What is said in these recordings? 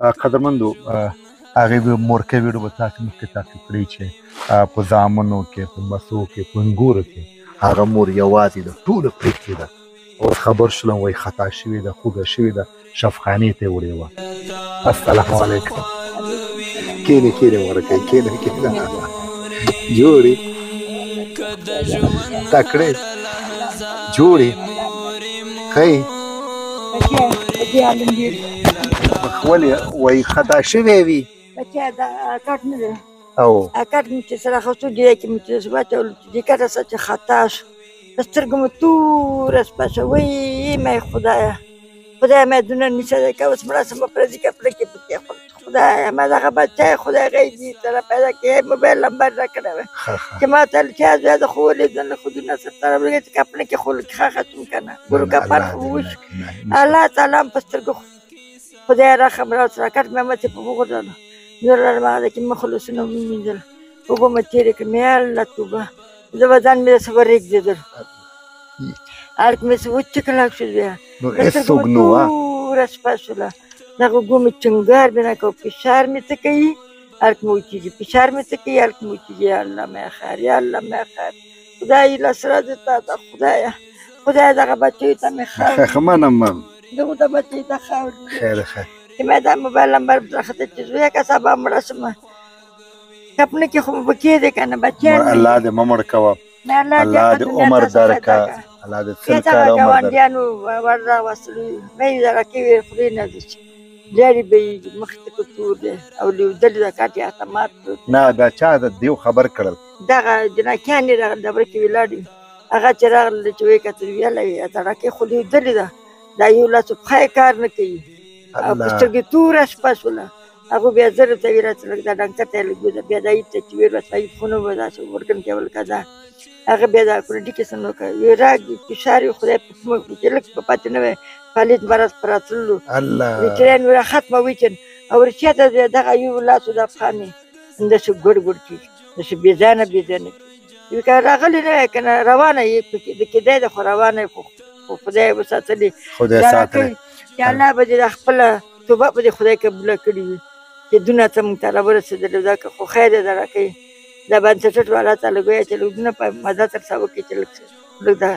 قدرمندو، هغې به مورکۍ ویډیو به تاسې مخکې تعقیب کړئ چې په زامنو کې، په مسو کې، په انګورو کې هغه مور یوازې ده، ټوله پرېښې ده. اوس خبر شولم وایي خطا شوې ده، خوږه شوې ده، شفخانې ته یې وړې وه. السلام علیکم. کښېنئ کښېنئ مورکۍ، کښېنئ کښېنئ. جوړې تکړې جوړې ښه یې؟ ولې وایي خطا شوی وي؟ بچیه دا کټ نه دی. او کټ مې چې سره خستو دی کې مې چې واچولو چې دې کټه سره چې خطا شو، سترګو مې توره شپه شوه. وایي مې خدایه خدای مې دونه نیسه دی که اوس مړه شم پردي کپړه کې پکې خدایه ما دغه بچی خدای غیږ دې سره پیدا کړي، موبایل نمبر راکړی وای چې ما ته چې زوی د خو ولیدل، خو دونه سره سره ولګېد چې کپړه کې خو لږ ښه شوم که نه ګورو کپر خو وشو. الله تعالی هم په سترګو خدای رحم راوړ، کټ مې متې په وغورځولو. نور لرم هغه ځای کې مې خلوصونه ومینځل، اوبه مې تېرې کړې، مې الله توبه، زه بدن مې داسې ورېږدېدل، هلک مې څه وچ کلک شو بیا. نور هېڅوک نه وه؟ توره شپه شوله، دغه اوږو مې ټینګار مې نه کوو، فشار مې څه کوي، هلک مې وچېږي، فشار مې څه کوي، هلک مې وچېږي. یا الله مې خیر، یا الله مې خیر، خدای له سره دې تا ته خدایه، خدای دغه بچیو ته مې خاورې ښه منم دغو ته بچیو ته خاورې. خیر خیر. چې مې دا موبایل نمبر راخته چې زویه که سبا مړه شم کپنه کې خو مې پکې دی که نه بچیان. الله دې مه مړ کوه، الله دې عمر درکړه، الله دې 100 کاله عمر درکړه. ګاونډیانو ور راوستلو مې درکې وې، خولې نه دي لرې به یې مخ ته په تور دی او لیودلې ده، کټ یې حتی مات پروت. نه دا چا د دیو خبر کړل؟ دغه جنکیان یې راغلل، د غره کې ولاړ وي، هغه چې راغلل چې ویې کتل ویله یې تړکې خو لیودلې ده، دا یو لاس پښه یې کار نه کوي او په سترګې توره شپه شوله. هغه بیا زر ته ویل چې لږ دا ډاکټر ته لږ بوځه، بیا دا ته چې ویل وسایي خونه به داسې ورکن کې ولکه دا هغه بیا دا کړي کې څنګه وکړ وی راګ فشار یې خدای په کومه چې لږ په پاتې نه وی فالج مرض پر راتللو. الله ویټرین ور ختمه وی چې او رښتیا ته دغه یو لاس د افغاني داسې ګړ ګړ کېږي، داسې بېځانه بېځانه کېږي. که راغلی نه وای که نه روانه یې پکې د کېدای ده، خو روانه یې، خو خدای وساتلې، خدای ساتلې چې الله به دې د خپله توبه به دې خدای قبوله کړې وي چې دونه ته موږ ته راورسېدلو. دا که خو خیر دی راکوي دا بنسټ والا ته لږ وایه چې لږ دونه په مزه تر څه وکړي چې لږ لږ دا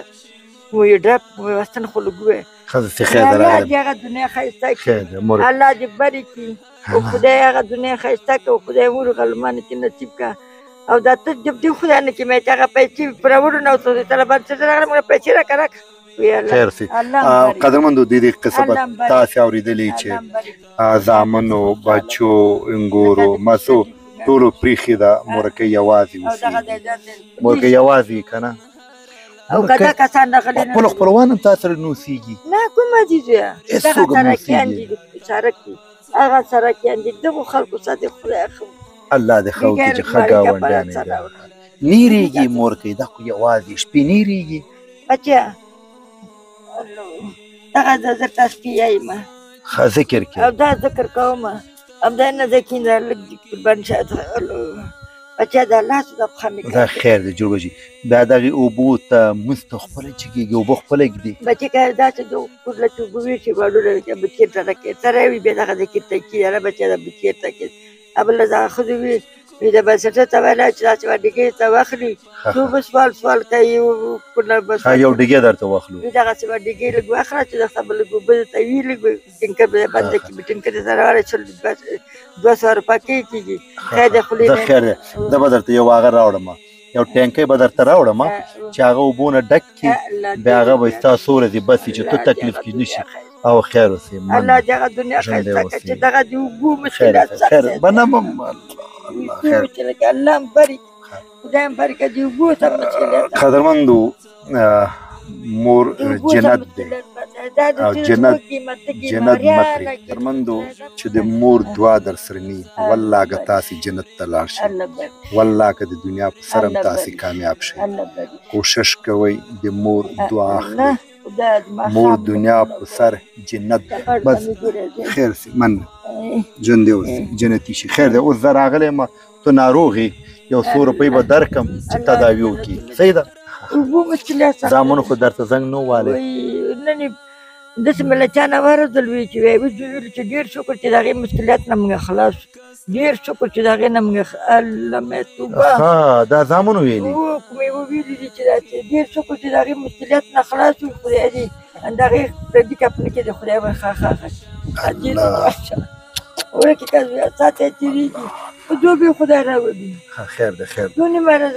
مو یې ډرپ مو یې وستن خو لږ ووایه. ښځه چې خیر دی الله راغلی، دې هغه دنیا ښایسته کړي، خیر دی مور، الله دې بري کړي او خدای هغه دنیا ښایسته کړي او خدای مور غلمانو کې نصیب کړه. او دا ته دې خدای نه کې مې چې هغه پیسې پر راوړو نه اوس ته بنسټ راغلی موږ پیسې راکړه راکړه. خیر سي. قدرمندو، د دې قصه به تاسې اورېدلې چې زامنو، بچو، انګورو، مسو ټولو پرېښې ده، مورکۍ یوازې اوسېږي، مورکۍ یوازې که نه. او که دا کسان راغلي خپل خپلوان هم تا سره نه اوسېږي؟ نه کومه دي زویه، هېڅوک هم نه دغه سرکیان اوسېږي. دي، سرک دي، هغه سرکیان دي، دغو خلکو سره دې خدای ښه. الله دې ښه وکړي چې ښه ګاونډیان یې دي. نیرېږي مورکۍ، دا خو یوازې شپې نیرېږي. بچیه دغه زه تسبیح یم. ښه ذکر کې او دا ذکر کوم همدا نه ځای کېنه لږ قربان شه بچیه، دا لاس دا پښه مې دا خیر دی جوړ به شي. بیا دغې اوبو ته مونځ ته خپله چې کېږي اوبه خپله ږدي. بچې که داسې د کور له چې اوبه وي چې واړونه چې بچیر ته راکې سره وي بیا دغه ځای کې تکي هله بچیه دا بچیر ته کې بله دغه ښځو وي وي د بنسټ ته ویله چې داسې ډیګې ته واخلي، څو به سوال سوال کوي کونه به ښه یو ډیګی درته واخلو. وي دغسې به ډیګې لږ واخله چې دغه به لږ اوبه ته وي لږ ټینکر به بنده کړي، به ټینکر دې سره واړه شل 200 روپۍ کېږي. خیر دی خولې زه خیر دی، زه به درته یو هغه راوړم، یو ټانکی به درته راوړم چې هغه اوبو نه ډک کړي، بیا هغه به ستا څو ورځې بس وي چې ته تکلیف کې نه شي. او خیر اوسې. الله دې هغه دنیا ښایسته کړه چې دغه د اوبو مشکلات سخت خیر دی. منم الله خیر. الله هم بري خدای هم بري کړه د اوبو سم مشکلات. قدرمندو، مور جنت دی او جنت جنت مه پرېږدئ. قدرمندو، چې د مور دعا در سره نه وي والله که تاسې جنت ته لاړ شئ، والله که د دنیا په سر هم تاسې کامیاب شئ. کوشش کوئ د مور دعا اخلئ، مور دنیا په سر جنت دی. بس خیر سي، مننه، ژوندی اوسې، جنتي شي. خیر دی، اوس زه راغلی یم، ته ناروغ یې، یو څو روپۍ به درکړم چې تداوي وکړي. صحیح ده؟ اوبو مشکلات زامنو خو درته زنګ نه والی. نن داسې مې له چا نه ورځل وي چې وایي ویل چې ډېر شکر چې د هغې مشکلات نه موږ خلاص شو، ډېر شکر چې د هغې نه موږ الله مې توبه. ښه، دا زامنو ویلي؟ هو، کومې ویلي دي چې داسې ډېر شکر چې د هغې مشکلات نه خلاص شو، خدای دې د هغې پردي کفنه کې د خدای ورخه ښه ښه الله. ورکې که ساته تېرېږي په دوبي خدای راولي. ښه، خیر دی، خیر دی. دونې مرض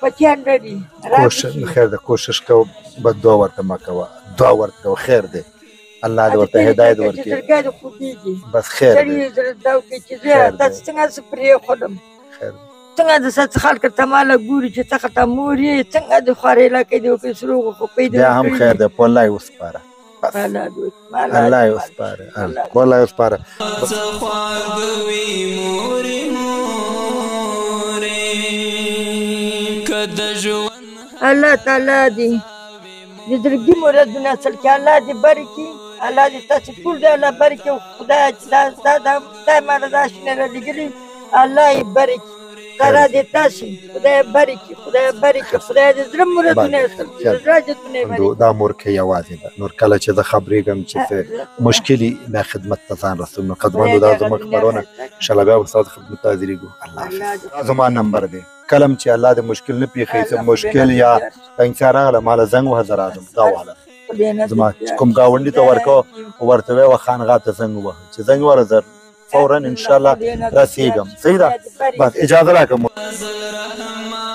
بچیان لري. کوشش خیر دی، کوشش کوه، بد دعا ورته مه کوه، دعا ورته کوه. خیر دی، الله دې ورته هدایت ورکړي. زړګی دې خوږېږي. بس خیر سړي دی، زړه دا وکړي چې زه خیر دی. تاسو څنګه څه پرېښودم، خیر دی. څنګه د څه خلک ته ماله ګوري چې څه ته مور یې، څنګه د خوارې علاقې دې وکړي، سرو غوښو پۍ دې بیا هم وکړي. خیر دی، په الله یې وسپاره، بس. الله دې وسپاره، الله یې وسپاره، په الله یې وسپاره. څه خواږه وي مورې مورې که د ژوند. الله تعالی دې د زړګي مرادونه اصل کې الله دې برکي، الله دې تاسو ټول دې الله برکي. او خدای چې دا دا دا دا ماله دا شنه رالیږلي، الله یې برکي، سره دې تاسو خدای برکي، خدای برکي، خدای دې زړه مرادونه اصل کې، د زړه حاجتونه یې برکي. دا مور کې یوازې ده، نور کله چې زه خبرېږم چې څه مشکلي بیا خدمت ته ځان رسوم. نو قدرمندو، دا زموږ خپرونه، انشاءالله بیا به ستاسو خدمت ته حاضرېږو. الله حافظ. دا زما نمبر دی، کله هم چې الله دې مشکل نه پېښوي، څه مشکل یا تنګسیا راغله، ما له زنګ ووهه، زه راځم. دا واله زما چې کوم ګاونډي ته ورکوه، ورته وایه خانغا ته زنګ ووهه، چې زنګ ووهه زه فورا انشاءالله رسېږم. صحیح ده، بس اجازه راکړه. فضل رحمان.